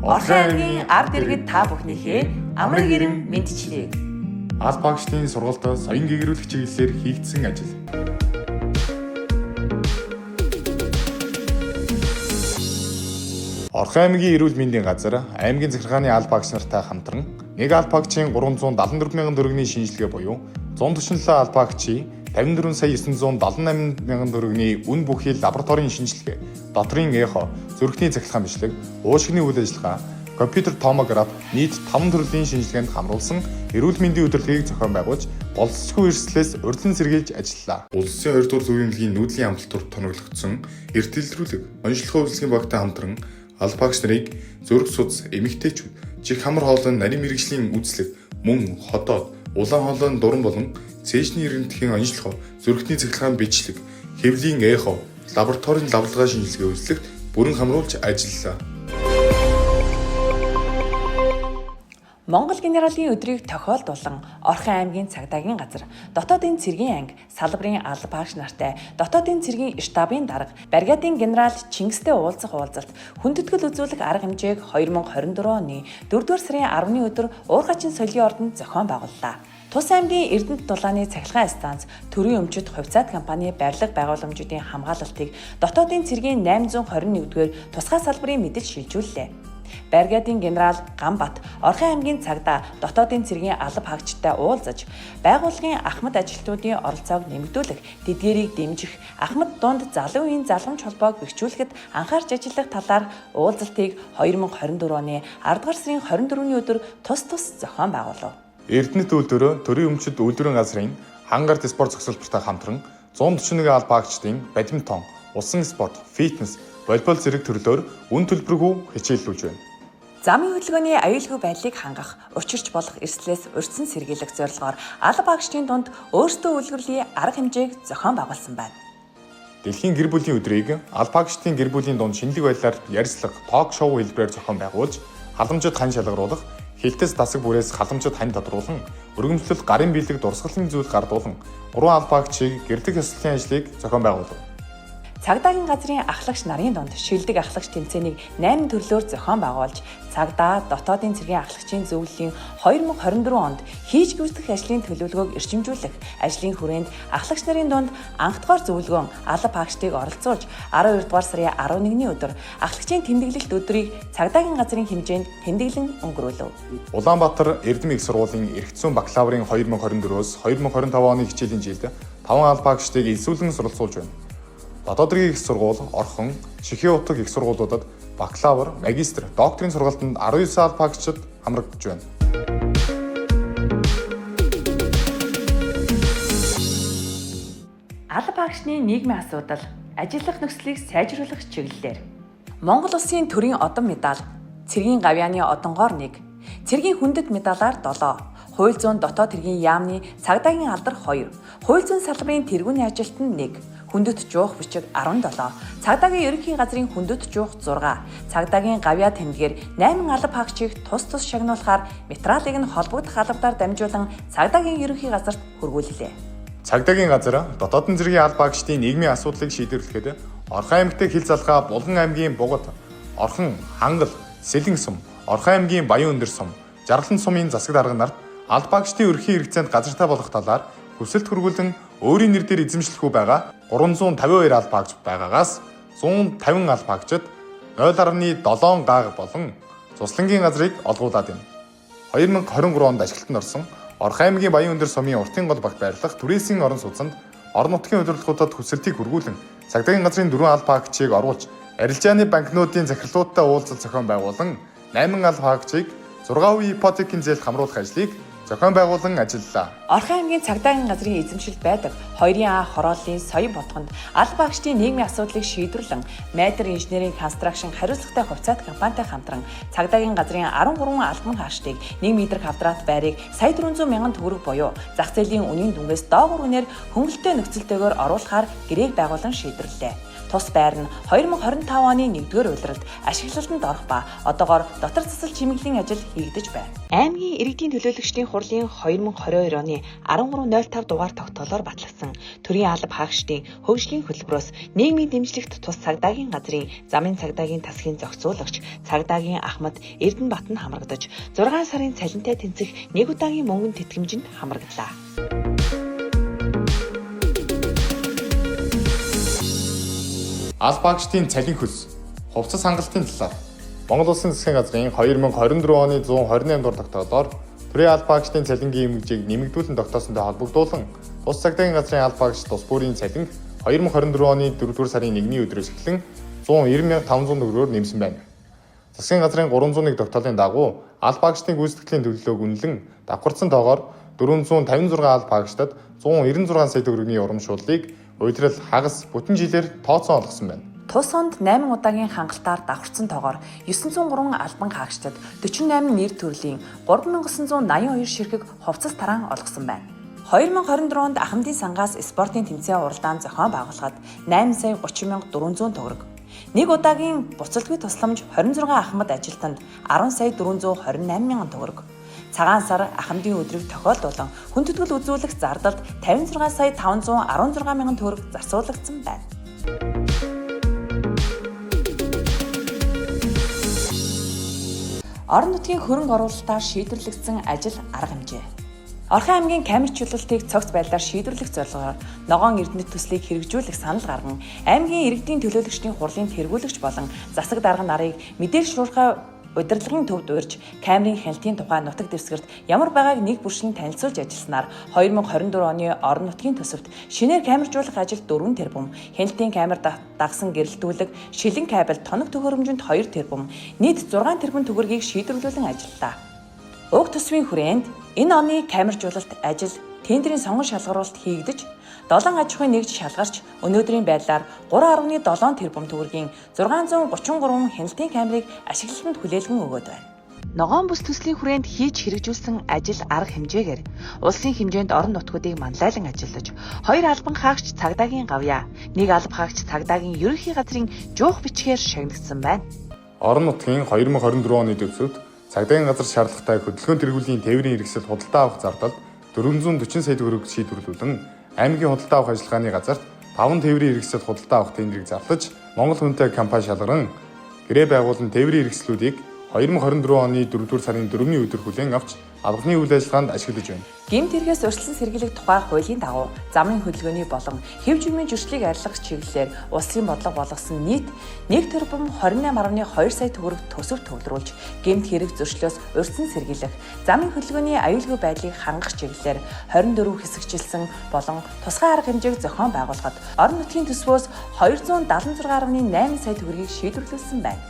Орхон аймгийн ард иргэд та бүхнийхээ амраг ирэн мэндчилье. Аль багшдын сургалтад соён гэгрүүлэх чиглэлээр хийгдсэн ажил. Орхон аймгийн эрүүл мэндийн газар аймгийн захиргааны аль багш нартай хамтран нэг аль багчийн 374 мянган төгрөгийн шинжилгээ буюу 147 аль багчийн 54 сая 978 мянган төгрөгийн үн бүхий лабораторийн шинжилгээ, дотрын эхо, зүрхний цахилгаан бичлэг, уушигны үйл ажиллагаа, компьютер томограф нийт 5 төрлийн шинжилгээнд хамруулсан эрүүл мэндийн удирдлагыг зохион байгуулж боловсролгүй эрсдлээс урьдчилан сэргийлж ажиллалаа. Улсын 2 дугаар зөвийн эмнэлгийн нүүдлийн амталт тоноглогдсон эрт илрүүлэг онцлогоо үйлчлэгийн багтай хамтран аль багш нарыг зүрх судас, эмэгтэйчүүд, чих хамар хоолойн нарийн мэргэжлийн үзлэг, мөн ходоод, улаан хоолойн дуран болон цээжний эргэнтхийн онцлогоо, зүрхний цахилгаан бичлэг, хэвлийн эхо, лабораторийн лавлагаа шинжилгээ үзлэгт бүрэн хамруулж ажиллалаа. Монгол генералийн өдрийг тохиолдуулан Орхон аймгийн цагдаагийн газар, дотоодын цэргийн анги, салбарын алба багш нартай, дотоодын цэргийн штабын дарга, бригадын генерал Чингистэй уулзах уулзалт, хүндэтгэл үзүүлэх арга хэмжээг 2024 оны 4-р сарын 10-ны өдөр Уургачин соёлын ордонд зохион байгууллаа. Тус аймгийн Эрдэнэт дулааны цахилгаан станц, төрийн өмчит хувьцаат компани барилга байгууламжуудын хамгаалалтыг дотоодын цэргийн 821-р тусгай салбарын мэдэл шилжүүллээ. Бригадын генерал Ганбат Орхон аймгийн цагдаа дотоодын цэргийн алба хаагчтай уулзаж, байгууллагын ахмад ажилтнуудын оролцоог нэмэгдүүлэх, тэдгээрийг дэмжих, ахмад дунд залуу үеийн залгамж холбоог бэхжүүлэхэд анхаарч ажиллах талаар уулзалтыг 2024 оны 10 дугаар сарын 24-ний өдөр тус тус зохион байгуулав. Эрдэнэт үйлдвэрөө төрийн өмчит үйлдвэрийн газрын хангарт спорт зохицолбортой хамтран 141 алба хаагчдын бадминтон, усан спорт, фитнес, волейбол зэрэг төрлөөр үн төлбөргүй хичээллүүлж байна. Замын хөдөлгөөний аюулгүй байдлыг хангах, учирч болох эрсдлээс урьдчилан сэргийлэх зорилгоор алба багшдын дунд өөрсдөө үлгэрлийн арга хэмжээг зохион байгуулсан байна. Дэлхийн гэр бүлийн өдрийг алба багшдын гэр бүлийн дунд шинэлэг байдлаар ярилцлага, ток шоу хэлбэрээр зохион байгуулж, халамжид хань шалгаруулах, хилтэс дасаг бүрээс халамжид хань тодруулан, өргөмжлөл гарын бэлэг дурсгалын зүйл гардуулан, 3 алба багчийг гэрлэх ёслолын ажлыг зохион байгуулав. Цагдаагийн газрын ахлагч нарын дунд шилдэг ахлагч тэмцээнийг 8 төрлөөр зохион байгуулж, цагдаа дотоодын цэргийн ахлагчийн зөвлөлийн 2024 онд хийж гүйцэтгэх ажлын төлөвлөгөөг эрчимжүүлэх ажлын хүрээнд ахлагч нарын дунд анхдгаар зөвлөгөөн алба хаагчдыг оролцуулж 12 дугаар сарын 11-ний өдөр ахлагчийн тэмдэглэлт өдрийг цагдаагийн газрын хэмжээнд тэмдэглэн өнгөрөөлөв. Улаанбаатар Эрдэм их сургуулийн эрх зүйн бакалаврын 2024-өөс 2025 оны хичээлийн жилд 5 алба хаагчдыг элсүүлэн суралцуулж байна. Дотоод хэргийн их сургууль, Орхон, Чихээ утаг их сургуулиудад бакалавр, магистр, докторийн сургалтанд 19 алба хаагчид хамрагдаж байна. Алба хаагчны нийгмийн асуудал, ажиллах нөхцөлийг сайжруулах чиглэлээр Монгол улсын төрийн одон медаль, цэргийн гавьяаны одонгоор 1, цэргийн хүндэт медалаар 7, хууль зүйн дотоод хэргийн яамны цагдаагийн алдар 2, хууль зүйн салбарын тэргүүний ажилтан 1, хүндэт жуух бичиг 17, цагдаагийн ерөнхий газрын хүндэт жуух 6, цагдаагийн гавьяа тэмдгээр 8 алба хаагчийг тус тус шагнуулахаар материалыг нь холбогдох албадаар дамжуулан цагдаагийн ерөнхий газарт хүргүүллээ. Цагдаагийн газар дотоодын зэргийн алба хаагчдын нийгмийн асуудлыг шийдвэрлэхэд Орхон аймагт хил залгаа Булган аймгийн Бугат, Орхон, Хангал, Сэлэн сум, Орхон аймгийн Баян өндөр сум, Жаргалан сумын засаг дарга нарт алба хаагчдын өрхийн хэрэгцээнд газартай болох талаар хүсэлт хүргүүлэн өөрийн нэр дээр эзэмшлэхүү байгаа 352 алба хаагч байгаагаас 150 алба хаагчид 0.7 га болон цуслангийн газрыг олгуулад байна. 2023 онд ашиглалтанд орсон Орхон аймгийн Баян өндөр сумын уртын гол багт байрлах түрээсийн орон сууцнд орон нутгийн удирдлагуудад хүсэлтийг хүргүүлэн цагдаагийн газрын 4 алба хаагчийг оруулж арилжааны банкнуудын захирлуудтай уулзалт зохион байгуулан 8 алба хаагчийг 6% ипотекийн зээлд хамруулах ажлыг зохион байгуулан ажиллалаа. Орхон аймгийн цагдаагийн газрын эзэмшилд байдаг 2-ын А хорооллын соён ботгонд алба багчдын нийгмийн асуудлыг шийдвэрлэн Майдер инженерийн констракшн хариуцлагатай хувьцаат компанитай хамтран цагдаагийн газрын 13 албан хаагчдыг 1 м квадрат байрыг сая 400 мянган төгрөг буюу зах зээлийн үнийн дүнгээс доогуур үнээр хөнгөлөлттэй нөхцөлтэйгээр оруулахаар гэрээг байгуулан шийдвэрлэлээ. Тус байр нь 2025 оны 1-р улиралд ашиглалтанд орох ба одоогоор дотор засал чимэглэлийн ажил хийгдэж байна. Аймгийн иргэдийн төлөөлөгчдийн хурлын 2022 оны 13.05 дугаар тогтоолоор батлагдсан төрийн алба хаагчдын хөгжлийн хөтөлбөрөөс нийгмийн дэмжлэгт тус цагдаагийн газрын замын цагдаагийн тасгийн зохицуулагч цагдаагийн Ахмад Эрдэнэбат нь хамрагдаж 6 сарын цалинтай тэнцэх нэг удаагийн мөнгөн тэтгэмжинд хамрагдлаа. Алба хаагчдын цалин хөлс, хувцас хангалтын талаар Монгол Улсын засгийн газрын 2024 оны 128 дугаар тогтоолоор төрийн алба хаагчдын цалингийн эмгэжээг нэмэгдүүлэн тогтоосонтой холбогдуулан тус цагдаагийн газрын алба хаагч тус бүрийн цалин 2024 оны 4-р сарын 1-ний өдрөөс эхлэн 190,500 төгрөгөөр нэмсэн байна. Засгийн газрын 301 тогтоолын дагуу алба хаагчдын гүйцэтгэлийн төлөлөөг үнэлэн давхарцсан тоогоор 456 алба хаагчдад 196 сая төгрөгийн урамшууллыг улирал хагас бүтэн жилээр тооцоон олгосон байна. Тус онд 8 удаагийн хангалтаар давхарцсан тоогоор 903 албан хаагчдад 48 нэр төрлийн 3982 ширхэг хувцас тараан олгосон байна. 2024 онд Ахмадын сангаас спортын тэмцээн уралдаан зохион байгуулахад 8 сая 30,400 төгрөг. Нэг удаагийн буцалтгүй тусламж 26 ахмад ажилтнанд 10 сая 428 мянган төгрөг. Цагаан сар Ахмадын өдрийг тохиолдуулан хүндэтгэл үзүүлэх зардалд 56 сая 516 мянган төгрөг зарцуулагдсан байна. Орон нутгийн хөрөнгө оруулалтаар шийдвэрлэгдсэн ажил арга хэмжээ. Орхон аймгийн камерчлалтыг цогц байдлаар шийдвэрлэх зорилгоор ногоон эрдэнэт төслийг хэрэгжүүлэх санал гарган аймгийн иргэдийн төлөөлөгчдийн хурлын тэргүүлэгч болон засаг дарга нарыг мэдээлэл шуурхай удирдлагын төвд урьж камерын хяналтын тухай нутаг дэвсгэрт ямар байгааг нэг бүршин танилцуулж ажилласанаар 2024 оны орон нутгийн төсөвт шинээр камержуулах ажил 4 тэрбум, хяналтын камер дагсан гэрэлтүүлэг, шилэн кабель тоног төхөөрөмжөнд 2 тэрбум, нийт 6 тэрбум төгрөгийг шийдвэрлүүлэн ажиллалаа. Уг төсвийн хүрээнд энэ оны камержуулалт ажил тендерийн сонгон шалгаруулалт хийгдэж 7 аж ахуйн нэгж шалгарч өнөөдрийн байдлаар 3.7 тэрбум төгрөгийн 633 хяналтын камерыг ашиглалтанд хүлээлгэн өгөөд байна. Ногоон бүс төслийн хүрээнд хийж хэрэгжүүлсэн ажил арга хэмжээгээр улсын хэмжээнд орон нутгуудыг манлайлан ажиллаж, 2 албан хаагч цагдаагийн гавьяа, 1 алба хаагч цагдаагийн ерөнхий газрын жуух бичгээр шагнагдсан байна. Орон нутгийн 2024 оны төвсөвт цагдаагийн газар шаардлагатай хөдөлгөөн тэргүүлийн тээврийн хэрэгсэл худалдаа авах зардалд 440 сая төгрөг шийдвэрлүүлэн аймгийн худалдаа авах ажиллагааны газарт 5 тээврийн хэрэгсэл худалдаа авах тендрийг зарлаж Монгол хүнтэй компани шалгаран гэрээ байгуулан тээврийн хэрэгслүүдийг 2024 оны 4-р сарын 4-ний өдөр хүлээн авч албаны үйл ажиллагаанд ашиглаж байна. Гэмт хэрэгээс урьдчилан сэргийлэх тухай хуулийн дагуу замын хөдөлгөөний болон хэв жимийн зөрчлийг арилгах чиглэлээр улсын бодлого болгосон нийт 1 тэрбум 28.2 сая төгрөг төсөв төвлөрүүлж гэмт хэрэг зөрчлөөс урьдчилан сэргийлэх, замын хөдөлгөөний аюулгүй байдлыг хангах чиглэлээр 24 хэсэгчилсэн болон тусгай арга хэмжээг зохион байгуулахад орон нутгийн төсвөөс 276.8 сая төгрөгийг шийдвэрлүүлсэн байна.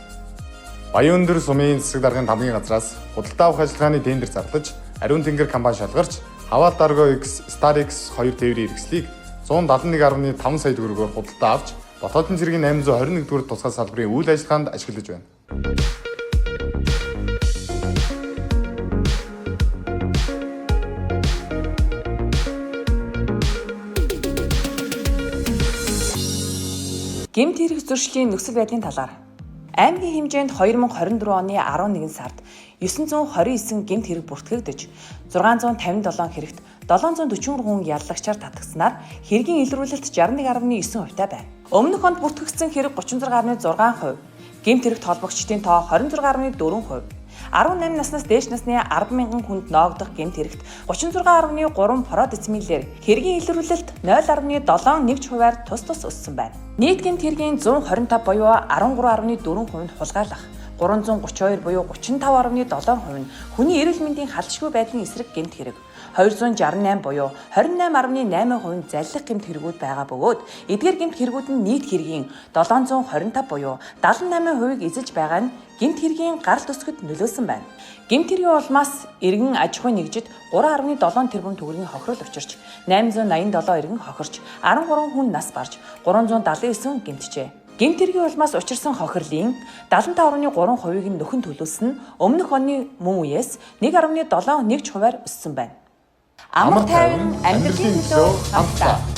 Баян-Өндөр сумын засаг даргын тамгийн газраас худалдаа авах ажиллагааны тендер зарлаж Ариун Тэнгэр компани шалгарч Хавал Дарго X Star X 2 тээврийн хэрэгслийг 171.5 сая төгрөгөөр худалдаа авч дотоодын цэргийн 821 дугаар тусгай салбарын үйл ажиллагаанд ашиглаж байна. Гэмт хэрэг зөрчлийн нөхцөл байдлын талаар аймгийн хэмжээнд 2024 оны 11 сард 929 гэмт хэрэг бүртгэгдэж 657 хэрэгт 743 хүн яллагчаар татагснаар хэргийн илрүүлэлт 61.9% та байна. Өмнөх онд бүртгэгдсэн хэрэг 36.6%, гэмт хэрэгт холбогчдын тоо 26.4%, 18 наснаас дээш насны 10,000 хүнд ноогдох гэмт хэрэгт 36.3 продецимилээр хэргийн илрүүлэлт 0.71 хувиар тус тус өссөн байна. Нийт гэмт хэргийн 125 буюу 13.4% нь хулгайлах, 332 буюу 35.7% нь хүний эрүүл мэндийн халдшгүй байдлын эсрэг гэмт хэрэг, 268 буюу 28.8% нь заллах гэмт хэрэгүүд байгаа бөгөөд эдгээр гэмт хэрэгүүд нь нийт хэргийн 725 буюу 78%-ийг эзэлж байгаа нь гэмт хэргийн гаралт өсгөд нөлөөлсөн байна. Гэмт хэргийн улмаас иргэн аж ахуйн нэгжид 3.7 тэрбум төгрөгийн хохирол учирч 887 иргэн хохирч 13 хүн нас барж 379 хүн гэмтжээ. Гэмт хэргийн улмаас учирсан хохирлын 75.3%-ийг нь нөхөн төлөвлөсөн нь өмнөх оны мөн үеэс 1.71 хувиар өссөн байна. Амар тайван амьдралын төлөө хамтдаа.